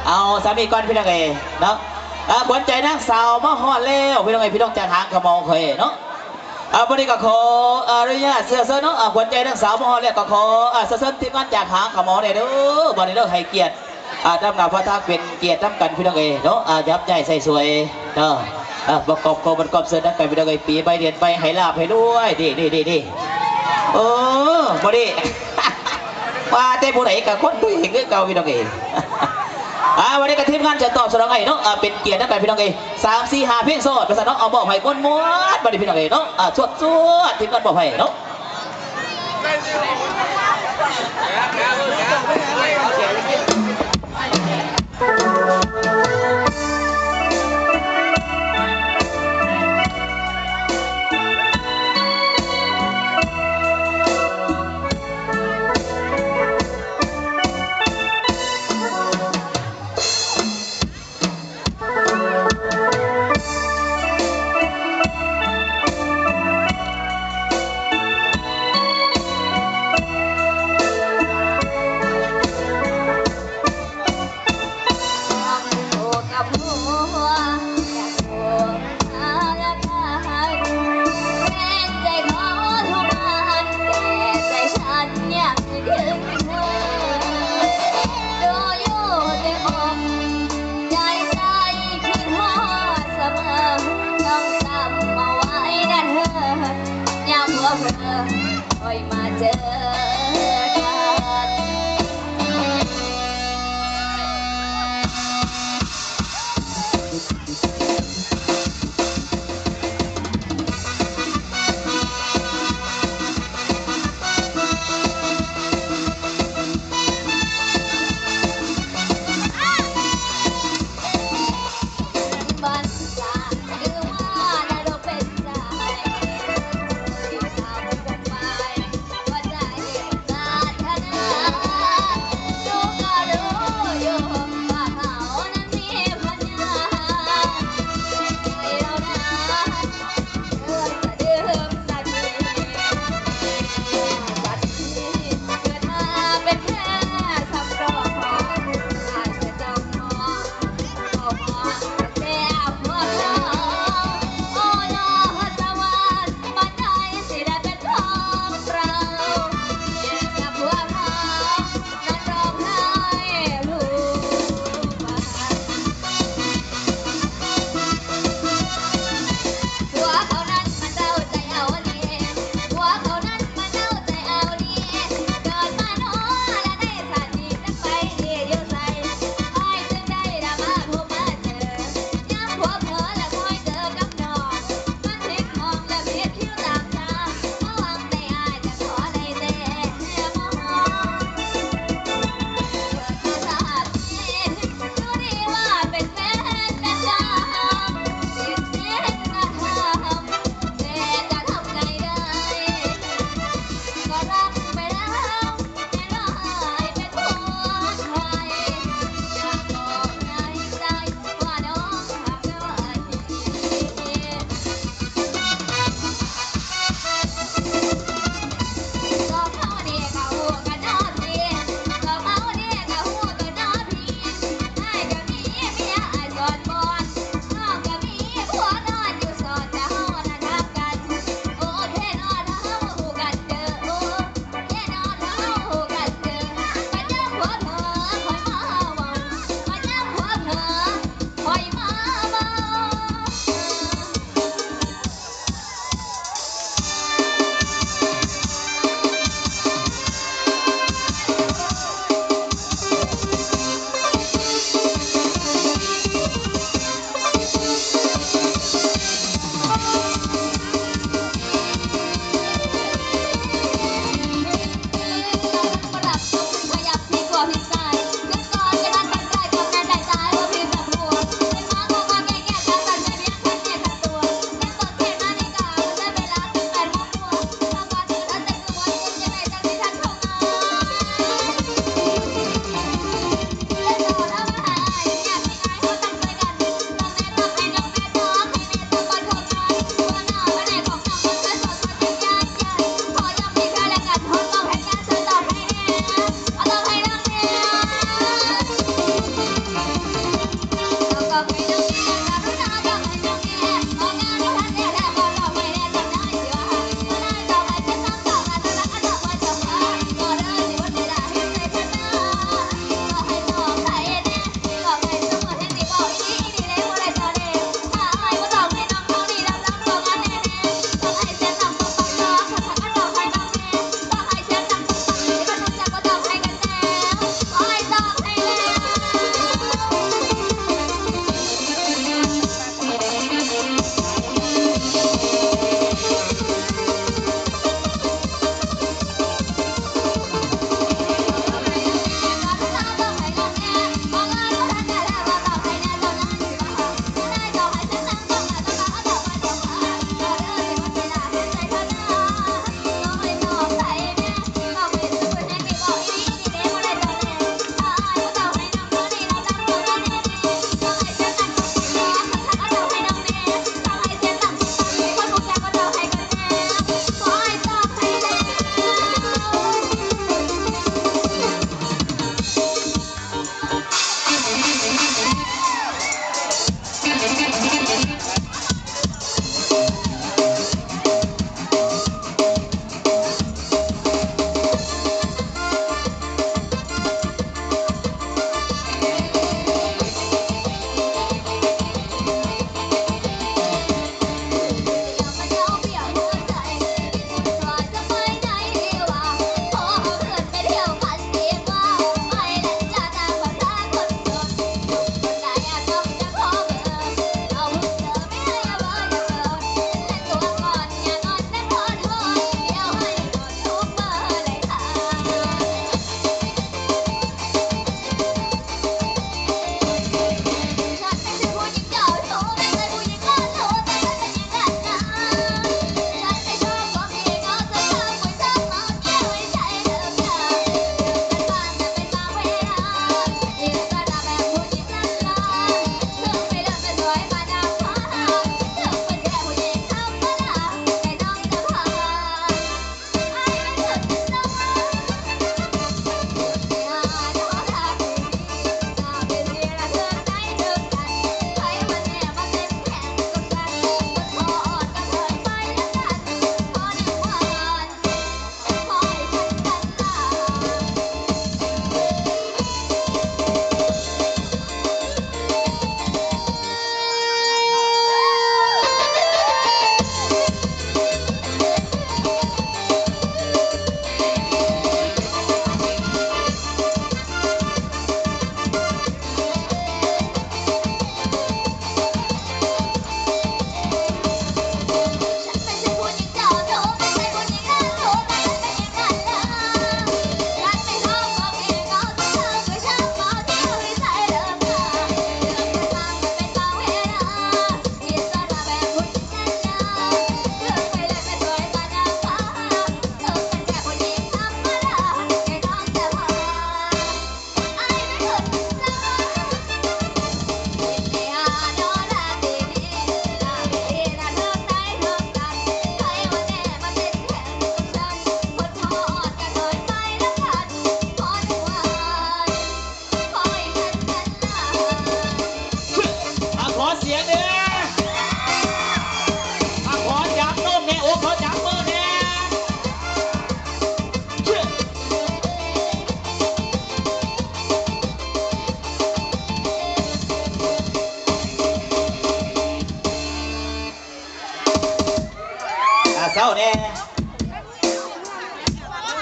ເອົາສ່ຳນີ້ກ່ອນພີ່ນ້ອງເອີຍເນາະ. ເອີ ຂວັນໃຈນາງສາວມາຮອດແລ້ວພີ່ນ້ອງເອີຍ, ພີ່ນ້ອງຈາກຫາງຂະເໝົາຂ້ອຍເນາະ. ເອົາ ບັດນີ້ກໍຂໍອະນຸຍາດເຊີນເນາະ, ເອົາ ຂວັນໃຈນາງສາວມາຮອດແລ້ວ ກໍຂໍ ເອີ ເຊີນທີມງານຈາກຫາງຂະເໝົາແດ່ເດີ. ບັດນີ້ເດີ ໃຫ້ກຽດ ອາ ນຳໜ້າພາທາງເປັນກຽດນຳກັນພີ່ນ້ອງເອີຍເນາະ. ອາ ຫຍັບຍ້າຍໃສ່ສວຍເນາະ. ອາ ປະກອບ ຂອບຄຸນ ຂອບເຊີນນຳກັນພີ່ນ້ອງເອີຍ. ປີໃໝ່ເດືອນໃໝ່ ໃຫ້ລາບໃຫ້ລວຍ ດີໆໆ. ເອີ ບໍ່ດີ ວ່າແຕ່ຜູ້ໃດກໍຄົນຕົວເອງຄືເກົ່າພີ່ນ້ອງເອີຍ. ອາ ວັນນີ້ກໍທີມງານຈະຕອບສະໜອງໃຫ້ເນາະ. ອາ ເປັນກຽດນຳກັນພີ່ນ້ອງເອີຍ. ສາມ ສີ່ ຫ້າ ເພງໂສດ ວ່າຊັ້ນເນາະ. ເອົາ ມອບໃຫ້ມ່ວນໆ ບັດນີ້ພີ່ນ້ອງເອີຍເນາະ. ອາ ສວດໆ ທີມງານມອບໃຫ້ເນາະ.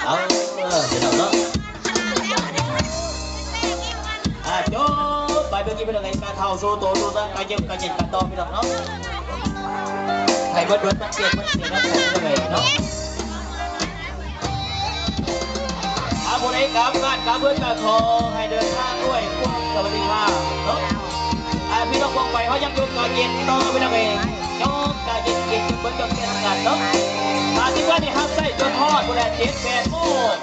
ເອົາ ເອີ ພີ່ນ້ອງເນາະ ອ່າ ຈົບໄປເມື່ອກີ້ ພີ່ນ້ອງເອີຍ ກະເຂົ້າສູ່ໂຕສູ່ຕາ ກະເຢັບກະເຢັນກັນຕໍ່ ພີ່ນ້ອງເນາະ ໃຫ້ເບິດເບິດ ມັນເສຍ ມັນເສຍ ມັນເສຍເນາະ ພີ່ນ້ອງເອີຍເນາະ. ອ່າ ຜູ້ໃດກັບບ້ານກັບເຮືອນກະຂໍໃຫ້ເດີນທາງດ້ວຍຄວາມສະຫວັດດີພາບເນາະ ອ່າ ພີ່ນ້ອງປ້ອງໄປ ເຮົາຍັງຍົກກະເຢັນຕໍ່ ພີ່ນ້ອງເອີຍ ຍົກກະເຢັນກິນຈົນເບິດຈົນເກັນນຳກັນເນາະ ອ່າ ທີ່ວ່າໄດ້ຮັບໃຊ້ຈົນຮອດພຸ້ນແຫຼະ ເຈັດແປດໂມງ.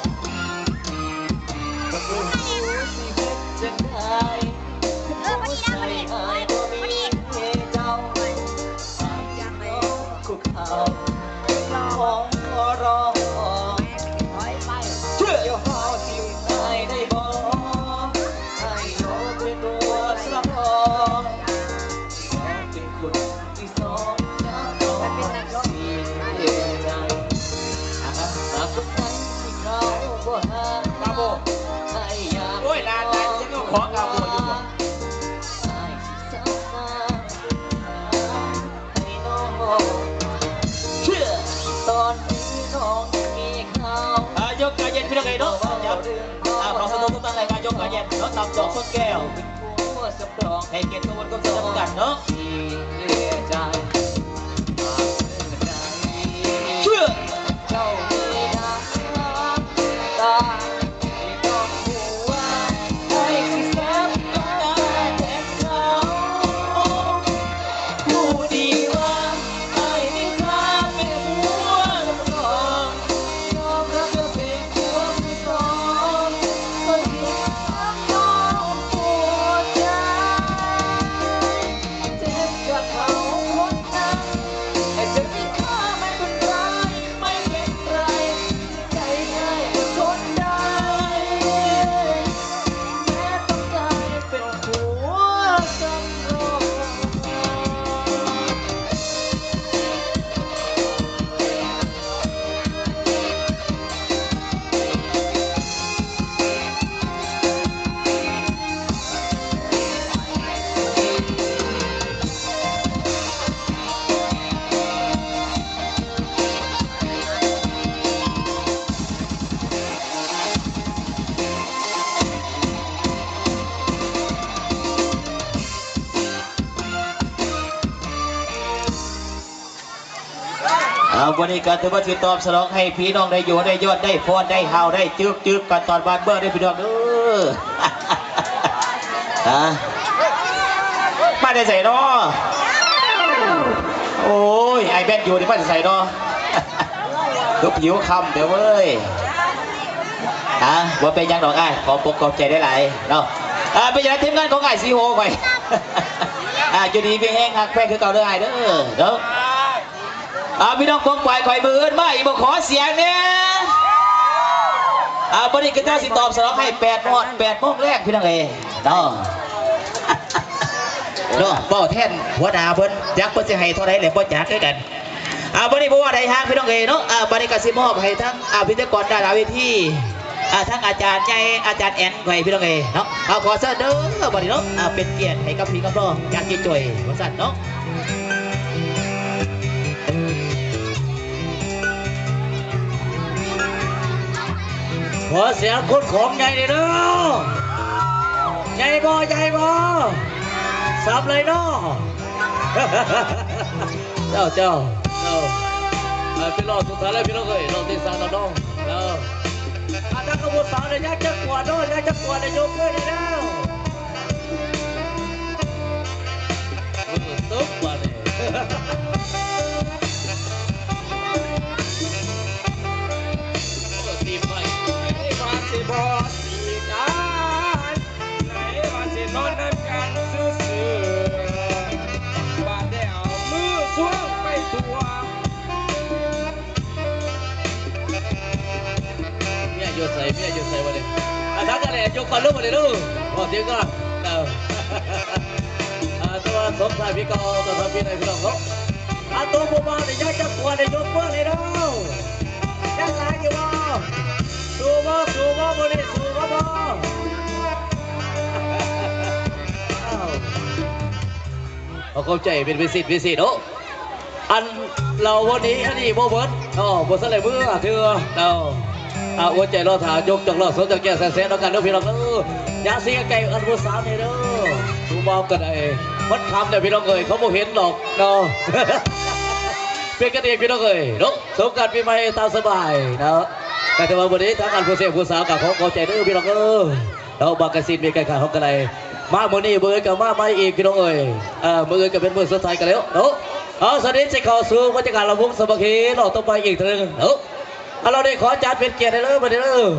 ໂອ້ຍ ຫຼານຫຼາຍ ຍັງເອົາຂໍກາໂບຢູ່ບໍ່? ເອີ ຍົກກະເຢັນ ພີ່ນ້ອງເອີຍເນາະ ເອົາ ຂໍສະເໜີທຸກທ່ານໃຫ້ມາຍົກກະເຢັນເນາະ ຕຳດອກຊົນແກ້ວ ໃຫ້ກຽດຂະບວນກວມສະດຳກັນເນາະ. ເອົາ ມື້ນີ້ກໍຖືວ່າຊິຕອບສະໜອງໃຫ້ພີ່ນ້ອງໄດ້ໂຢໄດ້ຢອດ ໄດ້ຟ້ອນໄດ້ຮາວ ໄດ້ຈຶກໆ ກັນຕອນບ້ານເມືອງເດີພີ່ນ້ອງເດີ. ຮະ ມາແຕ່ໃສເນາະ? ໂອ້ຍ ໄອ້ແມນຢູນີ້ມາແຕ່ໃສເນາະ? ຄືຜິວຄ້ຳແທ້ເວີ້ຍ. ຮະ ບໍ່ເປັນຫຍັງດອກອ້າຍ ຂອບອົກຂອບໃຈຫຼາຍໆເນາະ. ອ່າ ເປັນຈັ່ງໃດທີມງານຂອງອ້າຍສີໂຫຂ້ອຍ? ອ່າ ຢູ່ດີມີແຮງ ຮັກແພງຄືເກົ່າເດີອ້າຍເດີ ເດີ. ອ່າ ພີ່ນ້ອງປ້ອງປາຍຂ້ອຍ ມື້ອື່ນມາອີກບໍ່ ຂໍສຽງແດ່. ອ່າ ມື້ນີ້ກໍຈະຊິຕອບສະໜອງໃຫ້ແປດໂມງ ແປດໂມງແລງ ພີ່ນ້ອງເອີຍເນາະ. ເນາະ ເວົ້າແທນຫົວໜ້າເພິ່ນ ຈັກເພິ່ນຊິໃຫ້ເທົ່າໃດແຫຼະ ບໍ່ຈັກຄືກັນ. ອ່າ ບັດນີ້ບໍ່ວ່າໃດຫາງ ພີ່ນ້ອງເອີຍເນາະ. ອ່າ ບັດນີ້ກໍຊິມອບໃຫ້ທັງ ອ່າ ພິທີກອນດ້ານຫຼັງເວທີ ອ່າ ທັງອາຈານໃຫຍ່ ອາຈານແອນໄວ້ ພີ່ນ້ອງເອີຍເນາະ. ເອົາ ຂໍເຊີນເດີ ບັດນີ້ເນາະ. ອ່າ ເປັນກຽດໃຫ້ກັບພີ່ກັບນ້ອງຢ່າງຈິດຈ່ອຍວ່າຊັ້ນເນາະ. ຂໍສຽງຄົນຂອງໃຫຍ່ແດ່ເດີ. ໃຫຍ່ບໍ່? ໃຫຍ່ບໍ່? ສ່ຳໃດເນາະ? ເຈົ້າ ເຈົ້າ ເຈົ້າ ເອີ ເປັນຮອບສຸດທ້າຍແລ້ວ ພີ່ນ້ອງເອີຍ ຮອບທີສາມເນາະ ເອີ ອາ ທາງຂະບວນສາວນີ້ ຍັງຈັກກວດເນາະ ຍັງຈັກກວດ ຍົກມືແດ່ເດີ. ເອີ ຕົບບາດນີ້ ເອີ ຕີໄປ ໃນວ່າຊິບໍ່ຕີກັນ ໃນວ່າຊິນອນນຳກັນຊື່ໆ ບາດແລ້ວມືຊ່ວງໄປທົ່ວ. ເມຍຢູ່ໃສ ເມຍຢູ່ໃສບັດນີ້? ອາ ທັກກັນແຫຼະ ຍົກກ່ອນເລີຍບັດນີ້ເດີ ບອກເຖິງກ່ອນ ເອີ ອາ ແຕ່ວ່າສົງທ້າຍປີເກົ່າ ຕ້ອນຮັບປີໃໝ່ ພີ່ນ້ອງເນາະ. ອາ ໂຕຜູ້ບ່າວນີ້ ຢາກຈະກວດໃຫ້ຍົກມືແດ່ເດີ. ຍັງຫຼາຍຢູ່ບໍ່? ສູ້ບໍ່? ສູ້ບໍ່? ມື້ນີ້ສູ້ບໍ່? ອ້າວ ຂໍຂອບໃຈເປັນພິເສດ ພິເສດເນາະ. ອັນເລົ່າວັນນີ້ ອັນນີ້ບໍ່ເບິດເນາະ ບໍ່ທັນໄດ້ເມືອເທື່ອເນາະ. ອ່າ ອົດໃຈລໍຖ້າ ຍົກຈອກລໍ້ ສົນຈອກແກ້ວ ແຊແຊນຳກັນເດີພີ່ນ້ອງເອີຍ. ຢ່າຊິໃກ້ອັນຜູ້ສາວນີ້ເດີ ຜູ້ບ່າວກໍໄດ້ ມັນຄ່ຳແລ້ວພີ່ນ້ອງເອີຍ ເຂົາບໍ່ເຫັນດອກເນາະ. ເປັນກັນເອງພີ່ນ້ອງເອີຍເນາະ ສົງການປີໃໝ່ຕາມສະບາຍເນາະ. ກໍຖືວ່າມື້ນີ້ທາງອັນຜູ້ເສບຜູ້ສາວກໍຂໍຂອບໃຈເດີພີ່ນ້ອງເອີຍ. ເນາະ ບາງກະສິນມີໄກ່ຂາດເຮົາກໍໄດ້ມາມື້ນີ້ ມື້ອື່ນກໍມາໃໝ່ອີກພີ່ນ້ອງເອີຍ. ເອີ ມື້ອື່ນກໍເປັນມື້ສຸດທ້າຍກັນແລ້ວເນາະ. ເອົາ ສະນີ້ຊິເຂົ້າສູ່ບັນຍາກາດລຳວົງສາມັກຄີຮອບຕໍ່ໄປອີກເທື່ອໜຶ່ງເນາະ. ເອົາ ລະນີ້ຂໍອາຈານເປັນກຽດໃຫ້ເລີຍບັດນີ້ເລີຍ.